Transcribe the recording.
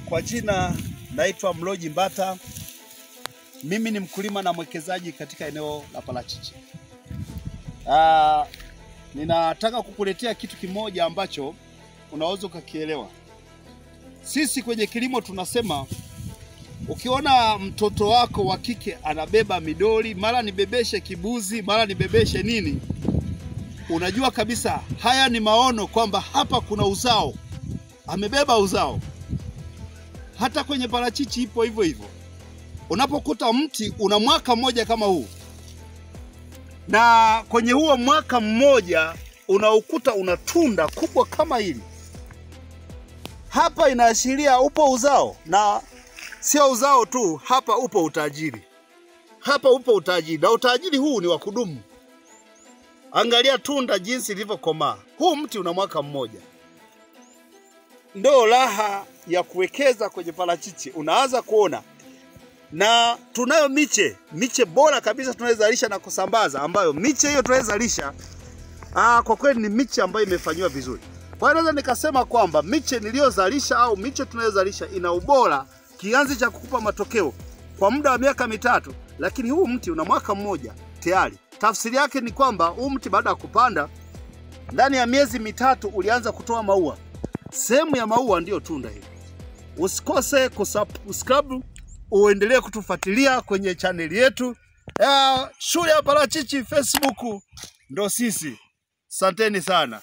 Kwa jina naitwa Mloji Mbata. Mimi ni mkulima na mwekezaji katika eneo la parachichi. Ninataka kukuletea kitu kimoja ambacho unaweza ukakielewa. Sisi kwenye kilimo tunasema ukiona mtoto wako wa kike anabeba midoli, mara nibebeshe kibuzi, mara nibebeshe nini, unajua kabisa haya ni maono kwamba hapa kuna uzao. Amebeba uzao. Hata kwenye parachichi ipo hivyo hivyo. Unapokuta mti una mwaka mmoja kama huu, na kwenye huo mwaka mmoja unaukuta una tunda kubwa kama hili, hapa inaashiria upo uzao. Na sio uzao tu, hapa upo utajiri. Hapa upo utajiri, na utajiri huu ni wa kudumu. Angalia tunda jinsi lilivyokomaa. Huu mti una mwaka mmoja. Ndio raha ya kuwekeza kwenye parachichi. Unaanza kuona. Na tunayo miche bora kabisa tunayozalisha na kusambaza, ambayo miche hiyo tunayozalisha kwa kweli ni miche ambayo imefanywa vizuri. Kwa hiyo naweza nikasema kwamba miche niliyozalisha au miche tunayozalisha ina ubora kianzi cha kukupa matokeo kwa muda wa miaka 3, lakini huu mti una mwaka mmoja tayari. Tafsiri yake ni kwamba huu mti baada ya kupanda ndani ya miezi 3 ulianza kutoa maua. Sehemu ya maua ndiyo tunda hili. Usikose kusubscribe, uendelee kutufuatilia kwenye chaneli yetu ya Shule ya Parachichi Facebook, ndo sisi. Asanteni sana.